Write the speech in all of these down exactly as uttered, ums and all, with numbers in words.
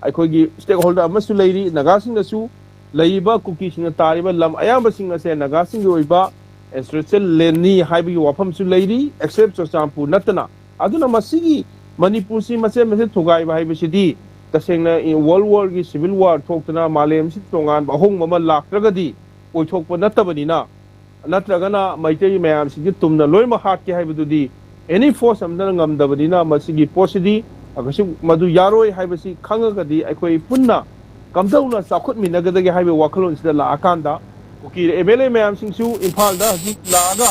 ꯑꯩꯈꯣꯏꯒꯤ stakeholder ꯑꯃꯁꯨ ꯂꯩꯔꯤ꯫ ꯅꯥꯒꯥꯁꯤꯡꯅꯁꯨ ꯂꯩꯔꯤꯕ ꯀꯨꯀꯤꯁꯤꯡꯅ ꯇꯥꯔꯤꯕ ꯂꯝ ꯑꯌꯥꯝꯕꯁꯤꯡ ꯑꯁꯦ ꯅꯥꯒꯥꯁꯤꯡꯒꯤ ꯑꯣꯏꯕ ancestral landꯅꯤ ꯍꯥꯏꯕꯒꯤ ꯋꯥꯐꯝꯁꯨ ꯂꯩꯔꯤ, except ꯆꯨꯔꯆꯥꯟꯄꯨꯔ ꯅꯠꯇꯅ꯫ ꯑꯗꯨꯅ ꯃꯁꯤꯒꯤ ꯃꯅꯤꯄꯨꯔꯁꯤ ꯃꯆꯦꯠ ꯃꯆꯦꯠ ꯊꯨꯒꯥꯏꯕ ꯍꯥꯏꯕꯁꯤꯗꯤ ꯇꯁꯦꯡꯅ world warꯒꯤ civil war ꯊꯣꯛꯇꯅ ꯃꯥꯂꯦꯝꯁꯤ ꯇꯣꯉꯥꯟꯕ ꯑꯍꯣꯡꯕ ꯑꯃ ꯂꯥꯛꯇ꯭ꯔꯒꯗꯤ ꯑꯣꯏꯊꯣꯛꯄ ꯅꯠꯇꯕꯅꯤꯅ, ꯅꯠꯇ꯭ꯔꯒꯅ ꯃꯩꯇꯩ ꯃꯌꯥꯝꯁꯤꯡꯁꯤ ꯇꯨꯝꯅ ꯂꯣꯏꯅꯃꯛ ꯍꯥꯠꯀꯦ ꯍꯥꯏꯕꯗꯨꯗꯤ any force ꯑꯃꯅ ꯉꯝꯗꯕꯅꯤꯅ, ꯃꯁꯤꯒꯤ ꯄꯣꯠꯁꯤꯗꯤ ꯀꯩꯁꯨ ꯃꯗꯨ ꯌꯥꯔꯣꯏ ꯍꯥꯏꯕꯁꯤ ꯈꯪꯉꯒꯗꯤ ꯑꯩꯈꯣꯏ ꯄꯨꯟꯅ ꯀꯝꯗꯧꯅ ꯆꯥꯎꯈꯠꯃꯤꯟꯅꯒꯗꯒꯦ ꯍꯥꯏꯕꯒꯤ ꯋꯥꯈꯜꯂꯣꯟꯁꯤꯗ ꯂꯥꯛꯑꯀꯥꯟꯗ, ꯀꯨꯀꯤ MLA ꯃꯌꯥꯝꯁꯤꯡꯁꯨ ꯏꯝꯐꯥꯜꯗ ꯍꯧꯖꯤꯛ ꯂꯥꯛꯑꯒ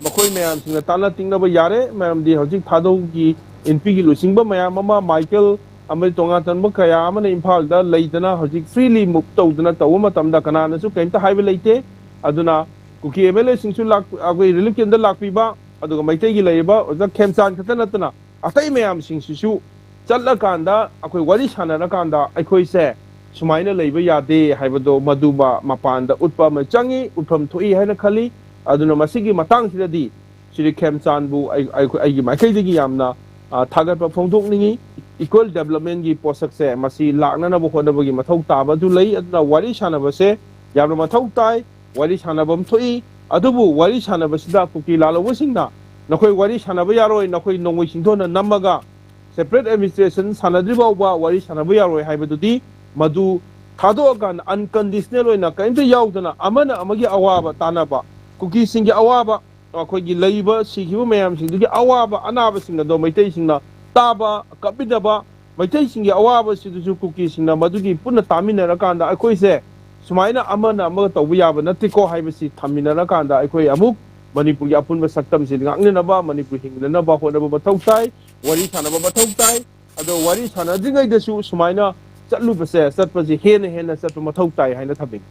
ꯃꯈꯣꯏ ꯃꯌꯥꯝꯁꯤꯡꯒ ꯇꯥꯟꯅ ꯇꯤꯡꯅꯕ ꯌꯥꯔꯦ꯫ ꯃꯔꯝꯗꯤ ꯍꯧꯖꯤꯛ ꯊꯥꯗꯧꯒꯤ, ꯏꯟꯄꯤꯒꯤ ꯂꯨꯆꯤꯡꯕ ꯃꯌꯥꯝ ꯑꯃ, ꯃꯥꯏꯀꯦꯜ ꯑꯃꯗꯤ ꯇꯣꯉꯥꯟ ꯇꯣꯉꯥꯟꯕ ꯀꯌꯥ ꯑꯃꯅ ꯏꯝꯐꯥꯜꯗ ꯂꯩꯗꯅ ꯍꯧꯖꯤꯛ freely move ꯇꯧꯗꯅ ꯇꯧꯕ ꯃꯇꯝꯗ ꯀꯅꯥꯅꯁꯨ ꯀꯔꯤꯝꯇ ꯍꯥꯏꯕ ꯂꯩꯇꯦ꯫ ꯑꯗꯨꯅ ꯀꯨꯀꯤ MLAꯁꯤꯡꯁꯨ ꯂꯥꯛ-, ꯑꯩꯈꯣꯏ relief campꯇ ꯂꯥꯛꯄꯤꯕ, ꯑꯗꯨꯒ ꯃꯩꯇꯩꯒꯤ ꯂꯩꯔꯤꯕ ꯑꯣꯖꯥ ꯈꯦꯝꯆꯥꯟ ꯈꯛꯇ ꯅꯠꯇꯅ ꯑꯇꯩ ꯃꯌꯥꯝꯁꯤꯡꯁꯤꯁꯨ ꯆꯠꯂꯀꯥꯟꯗ ꯑꯩꯈꯣꯏ ꯋꯥꯔꯤ ꯁꯥꯟꯅꯔꯀꯥꯟꯗ ꯑꯩꯈꯣꯏꯁꯦ ꯁꯨꯃꯥꯏꯅ ꯂꯩꯕ ꯌꯥꯗꯦ ꯍꯥꯏꯕꯗꯣ ꯃꯗꯨꯃ ꯃꯄꯥꯟꯗ ꯎꯠꯄ ꯑꯃ ꯆꯪꯉꯤ, ꯎꯠꯐꯝ ꯊꯣꯛꯏ ꯍꯥꯏꯅ ꯈꯜꯂꯤ꯫ ꯑꯗꯨꯅ ꯃꯁꯤꯒꯤ ꯃꯇꯥꯡꯁꯤꯗꯗꯤ ꯁ꯭ꯔꯤ ꯈꯦꯝꯆꯥꯟꯕꯨ ꯑꯩ-, ꯑꯩꯈꯣꯏ, ꯑꯩꯒꯤ ꯃꯥꯏꯀꯩꯗꯒꯤ ꯌꯥꯝꯅ, ꯑ, ꯊꯥꯒꯠꯄ ꯐꯣꯡꯗꯣꯛꯅꯤꯡꯉꯤ꯫ Equal developmentꯀꯤ ꯄꯣꯠꯁꯛꯁꯦ ꯃꯁꯤ ꯂꯥꯛꯅꯅꯕ ꯍꯣꯠꯅꯕꯒꯤ ꯃꯊꯧ ꯇꯥꯕ ꯑꯗꯨ ꯂꯩ꯫ ꯑꯗꯨꯅ ꯋꯥꯔꯤ ꯁꯥꯟꯅꯕꯁꯦ ꯌꯥꯝꯅ ꯃꯊꯧ ꯇꯥꯏ꯫ ꯋꯥꯔꯤ ꯁꯥꯟꯅꯕ ꯑꯃ ꯊꯣꯛꯏ꯫ ꯑꯗꯨꯕꯨ ꯋꯥꯔꯤ ꯁꯥꯟꯅꯕꯁꯤꯗ ꯀꯨꯀꯤ ꯂꯥꯜꯍꯧꯕꯁꯤꯡꯅ ꯅꯈꯣꯏ ꯋꯥꯔꯤ ꯁꯥꯟꯅꯕ ꯌꯥꯔꯣꯏ, ꯅꯈꯣꯏ ꯅꯣꯡꯃꯩ ꯆꯤꯡꯊꯣꯟꯅ ꯅꯝꯃꯒ separate administration ꯁꯥꯟꯅꯗ꯭ꯔꯤ ꯐꯥꯎꯕ ꯋꯥꯔꯤ ꯁꯥꯟꯅꯕ ꯌꯥꯔꯣꯏ ꯍꯥꯏꯕꯗꯨꯗꯤ ꯃꯗꯨ ꯊꯥꯗꯣꯛꯑꯀꯥꯟꯗ unconditional ꯑꯣꯏꯅ ꯀꯔꯤꯝꯇ ꯌꯥꯎꯗꯅ ꯑꯃꯅ ꯑꯃꯒꯤ ꯑꯋꯥꯕ ꯇꯥꯟꯅꯕ, ꯀꯨꯀꯤꯁꯤꯡꯒꯤ ꯑꯋꯥꯕ, ꯑꯩꯈꯣꯏꯒꯤ ꯂꯩꯔꯤꯕ ꯁꯤꯈꯤꯕ ꯃꯌꯥꯝꯁꯤꯡꯗꯨꯒꯤ ꯑꯋꯥꯕ ꯑꯅꯥꯕꯁꯤꯡ ꯑꯗꯣ ꯃꯩꯇꯩꯁꯤꯡꯅ ꯇꯥꯕ, ꯀꯞꯃꯤꯟꯅꯕ, ꯃꯩꯇꯩꯁꯤꯡꯒꯤ ꯑꯋꯥꯕꯁꯤꯗꯁꯨ ꯀꯨꯀꯤꯁꯤꯡꯅ ꯃꯗꯨꯒꯤ ꯄꯨꯟꯅ ꯇꯥꯃꯤꯟꯅꯔꯀꯥꯟꯗ ꯑꯩꯈꯣꯏꯁꯦ ꯁꯨꯃꯥꯏꯅ ꯑꯃꯅ ꯑꯃꯒ ꯇꯧꯕ ꯌꯥꯕ ꯅꯠꯇꯦꯀꯣ ꯍꯥꯏꯕꯁꯤ ꯊꯝꯃꯤꯟꯅꯔꯀꯥꯟꯗ ꯑꯩꯈꯣꯏ ꯑꯃꯨꯛ ꯃꯅꯤꯄꯨꯔꯒꯤ ꯑꯄꯨꯟꯕ ꯁꯛꯇꯝꯁꯤ ꯉꯥꯛꯅꯅꯕ, ꯃꯅꯤꯄꯨꯔ ꯍꯤꯡꯅꯅꯕ ꯍꯣꯠꯅꯕ ꯃꯊꯧ ꯇꯥꯏ꯫ ꯋꯥꯔꯤ ꯁꯥꯟꯅꯕ ꯃꯊꯧ ꯇꯥꯏ꯫ ꯑꯗꯣ ꯋꯥꯔꯤ ꯁꯥꯟꯅꯗ꯭ꯔꯤꯉꯩꯗꯁꯨ ꯁꯨꯃꯥꯏꯅ ꯆꯠꯂꯨꯕꯁꯦ, ꯆꯠꯄꯁꯦ ꯍꯦꯟꯅ ꯍꯦꯟꯅ ꯆꯠꯄ ꯃꯊꯧ ꯇꯥꯏ ꯍꯥꯏꯅ ꯊꯝꯅꯤꯡꯉꯤ꯫